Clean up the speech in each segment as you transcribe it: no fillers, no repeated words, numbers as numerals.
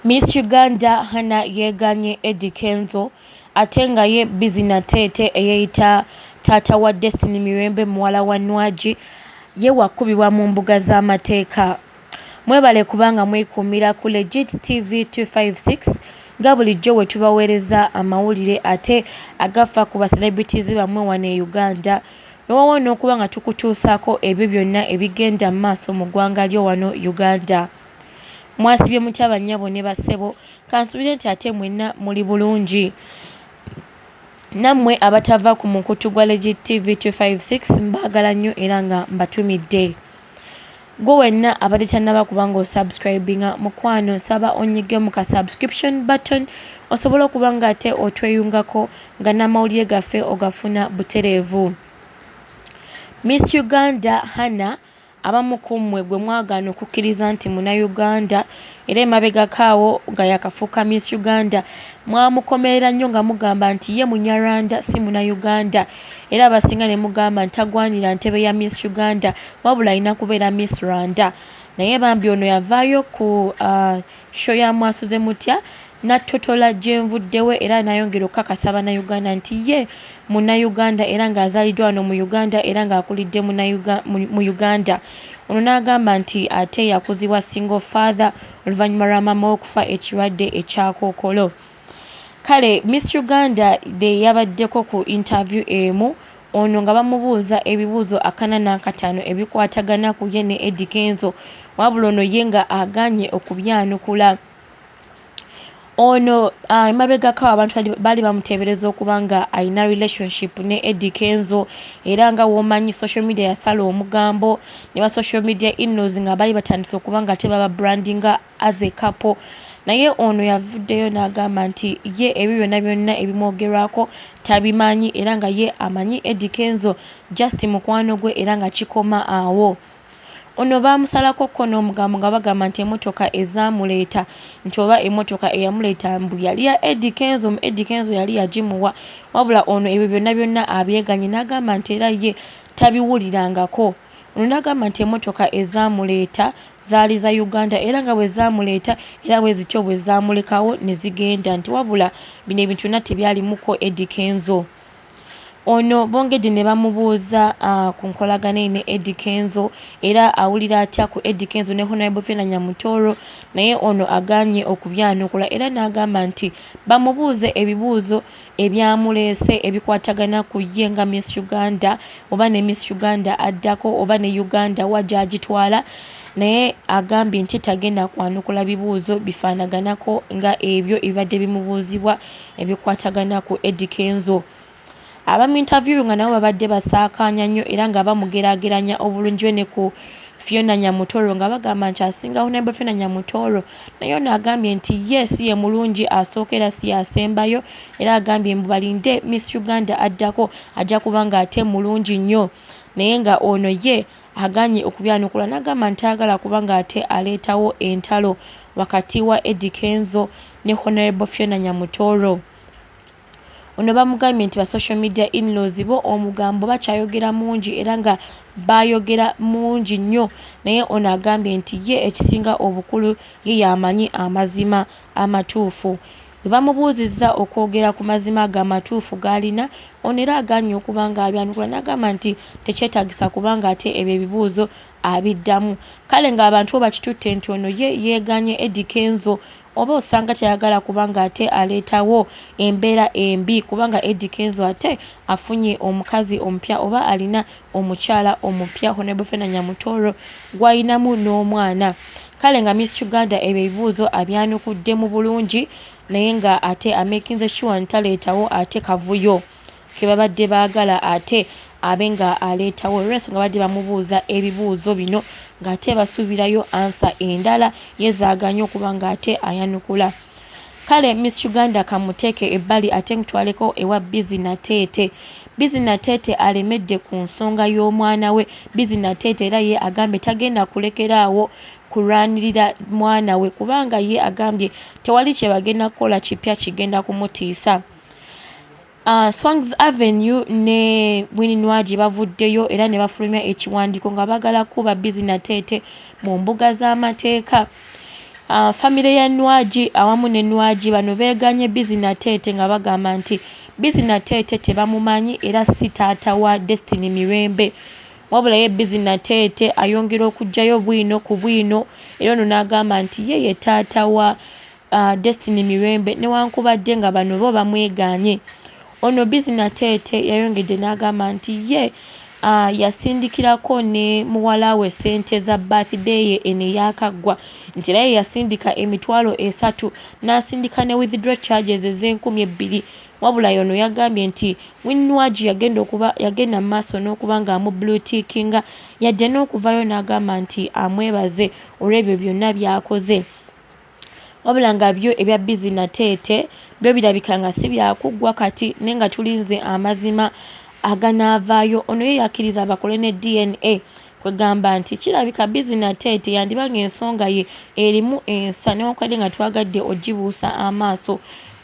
Miss Uganda Hannah yeegaanye Eddy Kenzo ate nga ye Busy Nateete eyeeyita taata wa Destiny Mirembe muwala wa Nwagi ye wakubibwa mu mbuga z'amateeka. Mwebale kubanga mwekuumira ku Legit TV 256 nga bulijjo we tubaweereza amawulire ate agafa ku ba celebrities bammwe wano e Uganda. Weewaawo n'okuba nga tukutuusaako ebyo byonna ebigenda mu maaso mu ggwanga lyo wano Uganda. Mwasibye mutya bannyabo ne bassebo? Kansuubire nti ate mwenna muli bulungi. Nammwe abatava ku mukutu gwa Legit TV 256 mbaagala nnyo era nga mbatumidde. Gwe wenna abadde tannaba kuba nga osubscribinga mukwano nsaba onyige mu ka subscription button osobole okuba nga ate otweyungako nga n'amawulire gaffe ogafuna butereevu. Miss Uganda Hannah abamu ku mmwe gwe mwagaana okukkiriza nti Munnayuganda era emabegako awo nga yakafuuka Miss Uganda mwamukomerera nnyo nga mugamba nti ye Munyarwanda si Munnayuganda era abasinga ne mugamba nti tagwanira ntebe ya Miss Uganda wabula alina kubeera Miss Rwanda naye bambi ono yavaayo ku show ya Mwasuze Mutya n'attotola gye nvuddewe era n'ayongera okukakasa Bannayuganda nti ye Munnayuganda era ng'azaaliddwa wano mu Uganda era ng'akulidde mu Uganda. Ono n'agamba nti ate yakuzibwa single father oluvannyuma lwa maama we okufa ekirwadde ekya kookolo. Kale Miss Uganda de yabaddeko ku interview emu ono nga bamubuuza ebibuuzo akana n'akataano ebikwatagana ku ye ne Eddy Kenzo wabula ono ye nga agaanye okubyanukula. Ono emabegako abantu baali bamuteebereza okuba nga alina relationship ne Eddy Kenzo era nga w'omanyi social media yasala omugambo ne ba social media in-laws nga baali batandise okuba nga ate baba brandinga as a couple naye ono yavuddeyo n'agamba nti ye ebyo byonna byonna ebimwogerwako tabimanyi era nga ye amanyi Eddy Kenzo just mukwano gwe era nga kikoma awo. Ono baamusalako ko n'omugambo nga bagamba nti emmotoka ezaamuleeta nti oba emmotoka eyamuleeta mbu yali ya Eddy Kenzo, Eddy Kenzo yali yagimuwa wabula ono ebyo byonna byonna abyeganye n'agamba nti era ye tabiwulirangako. Ono n'agamba nti emmotoka ezaamuleeta zaali za Uganda era nga bwe zaamuleeta era bwe zityo bwe zaamulekawo ne zigenda nti wabula bino ebintu byonna tebyalimuko Eddy Kenzo. Ono bongedde ne bamubuuza ku nkolagana ye ne Eddy Kenzo era awulira atya ku Eddy Kenzo ne Honorable Fiona Nyamutoro naye ono agaanye okubyanukula era n'agamba nti bamubuuze ebibuuzo ebyamuleese ebikwatagana ku ye nga Miss Uganda oba ne Miss Uganda addako oba ne Uganda wa gy'agitwala naye agambye nti tagenda kwanukula bibuuzo bifaanaganako nga ebyo ebibadde bimubuuzibwa ebikwatagana ku Eddy Kenzo. Abamu interview nga nabo babadde basaakaanya nnyo era nga bamugeraageranya obulungi bwe ne ku Fiona Nyamutoro nga bagamba nti asinga Honorable Fiona Nyamutoro naye ono agambye nti ye si ye mulungi asooka era si y'asembayo era agambye mbu balinde Miss Uganda addako ajja kuba ng'ate mulungi nnyo naye nga ono ye agaanye okubyanukula n'agamba nti tayagala kuba ng'ate aleetawo entalo wakati wa Eddy Kenzo ne Honorable Fiona Nyamutoro. Ono bamugambye nti ba social media in-laws bo omugambo bakyayogera mungi era nga baayogera mungi nnyo naye ono agambye nti ye ekisinga obukulu ye y'amanyi amazima amatuufu. Bwe bamubuuzizza okwogera ku mazima ago amatuufu g'alina ono era agaanye okuba ng'abyanukula n'agamba nti tekyetaagisa kubanga ate ebyo ebibuuzo abiddamu. Kale ng'abantu bo bakitutte nti ono ye yeegaanye Eddy Kenzo oba osanga tayagala kubanga ate aleetawo embeera embi kubanga Eddy Kenzo ate afunye omukazi omupya oba alina omukyala omupya Honorable Fiona Nyamutoro gw'alinamu n'omwana. Kale nga Miss Uganda ebyo ebibuuzo abyanukudde mu bulungi naye nga ate amakinze sure nti taleetawo ate kavuyo ke babadde baagala ate abe nga aleetawo olw'ensonga badde bamubuuza ebibuuzo bino ng'ate basuubirayo answer endala ye zaagaanye okuba ng'ate ayanukula. Kale Miss Uganda kamuteeke ebbali ate nkutwaleko ewa Busy Nateete. Busy Nateete alemedde ku nsonga y'omwana we. Busy Nateete era ye agambye tagenda kulekeraawo kulwanirira mwana we kubanga ye agambye tewali kye bagenda kukola kipya kigenda kumutiisa. Swangz Avenue ne Winnie Nwagi bavuddeyo era ne bafulumya ekiwandiiko nga baagala kuba Busy Nateete mu mbuga z'amateeka. Famire ya Nwagi awamu ne Nwagi bano beeganye Busy Nateete nga bagamba nti Busy Nateete tebamumanyi era si taata wa Destiny Mirembe. Wabula ye Busy Nateete ayongera okuggyayo bwino ku bwino era ono n'agamba nti ye ye taata wa Destiny Mirembe newankubadde nga bano bo bamwegaanye. Ono Busy Nateete yayongedde n'agamba nti ye yasindikirako ne muwala we ssente za birthday ye eno eyaakaggwa, nti era ye yasindika 30,000 n'asindika ne withdraw charges ez'enkumu 2. Wabula ono yagambye nti Winnie Nwagi yagenda mu maaso n'okuba nga amublue-tickinga, yadde n'okuvaayo n'agamba nti amwebaze olw'ebyo byonna by'akoze. Wabula nga byo ebya Busy Nateete byo birabika nga si byakuggwa kati, naye nga tulinze amazima aganaavaayo. Ono ye yakkiriza bakole ne DNA, kwegamba nti kirabika Busy Nateete yandiba ng'ensonga ye erimu ensa newankubadde nga twagadde ogibuusa amaaso.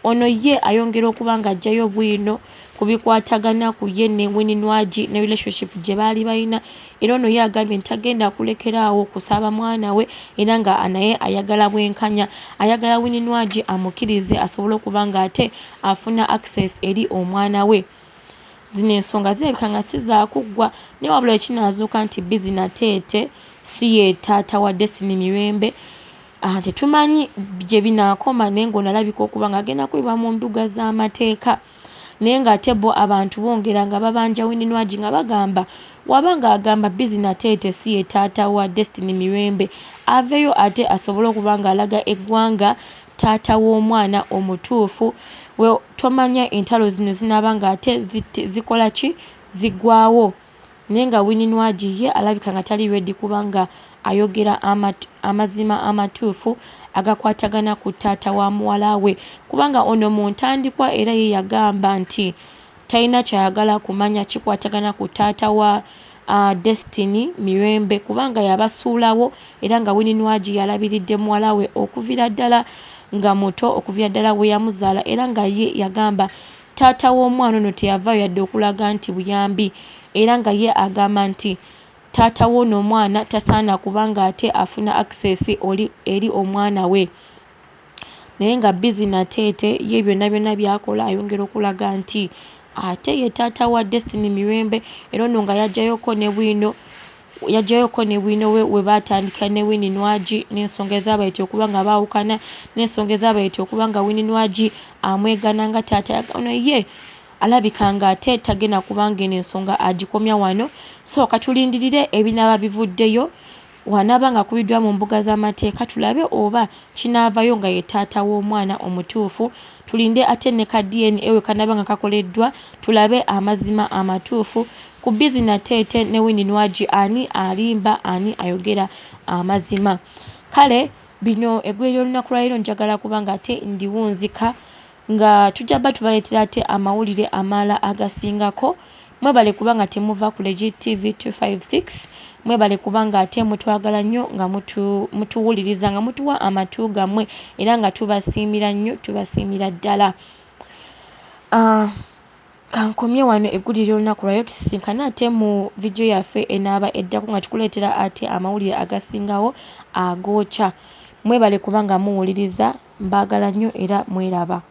Ono ye ayongera okuba ng'aggyayo bwino ku bikwatagana ku ye ne Winnie Nwagi ne relationship gye baali balina, era ono ye agambye nti tagenda kulekeraawo kusaba mwana we era nga naye ayagala bwenkanya, ayagala Winnie Nwagi amukkirize asobole okuba ng'ate afuna access eri omwana we. Zino ensonga zirabika nga si zaakuggwa, naye wabula ekinaazuuka nti Busy Nateete si ye taata wa Destiny Mirembe, tetumanyi gye binaakoma, naye ng'ono alabika okuba ng'agenda kuyibwa mu mbuga z'amateeka. Naye ng'ate bo abantu bongera nga babanja Winnie Nwagi nga bagamba waba ng'agamba Busy Nateete si ye taata wa Destiny Mirembe, aveeyo ate asobole okuba ng'alaga eggwanga taata w'omwana omutuufu. We tomanya entalo zino zinaaba ng'ate zikola ki, ziggwawo. Naye nga Winnie Nwagi ye alabika nga tali ready kubanga ayogera amazima amatuufu agakwatagana ku taata wa muwala we, kubanga ono mu ntandikwa era ye yagamba nti talina ky'ayagala kumanya kikwatagana ku taata wa Destiny Mirembe, kubanga yabasuulawo era nga Winnie Nwagi yalabiridde muwala we okuviira ddala nga muto, okuviira ddala we yamuzaala, era nga ye yagamba taata w'omwana ono teyavaayo yadde okulaga nti buyambi, era nga ye agamba nti taata w'ono omwana tasaana kubanga ate afuna access eri omwana we. Naye nga Busy Nateete ye byonna byonna by'akola ayongera okulaga nti ate ye taata wa Destiny Mirembe, era ono nga yaggyayoko ne bwino, yaggyayoko ne bwino we baatandika ne Winnie Nwagi n'ensonga ezaabayita okuba nga baawukana, n'ensonga ezaabayita okuba nga Winnie Nwagi amwegaana nga taata. Ono ye alabika ng'ate tagenda kubanga eno ensonga agikomya wano. So katulindirire ebinaaba bivuddeyo, wanaaba ng'akubiddwa mu mbuga z'amateeka tulabe oba kinaavayo nga ye taata w'omwana omutuufu. Tulinde ate ne ka DNA we kanaaba nga kakoleddwa tulabe amazima amatuufu ku Busy Nateete ne Winnie Nwagi, ani alimba ani ayogera amazima. Kale bino eggulire ly'olunaku lwaleero njagala kubanga ate ndiwunzika nga tujja bba tubaleetera ate amawulire amalala agasingako. Mwebale kubanga temuva ku Legit TV 256, mwebale kubanga ate mutwagala nnyo nga mutuwuliriza nga mutuwa amatu gammwe, era nga tubasiimira nnyo, tubasiimira ddala. Kankomye wano eggulire ly'olunaku lwaleero, tusisinkane ate mu vidiyo yaffe enaaba eddako nga tukuleetera ate amawulire agasingawo agookya. Mwebale kubanga muwuliriza, mbaagala nnyo era mweraba.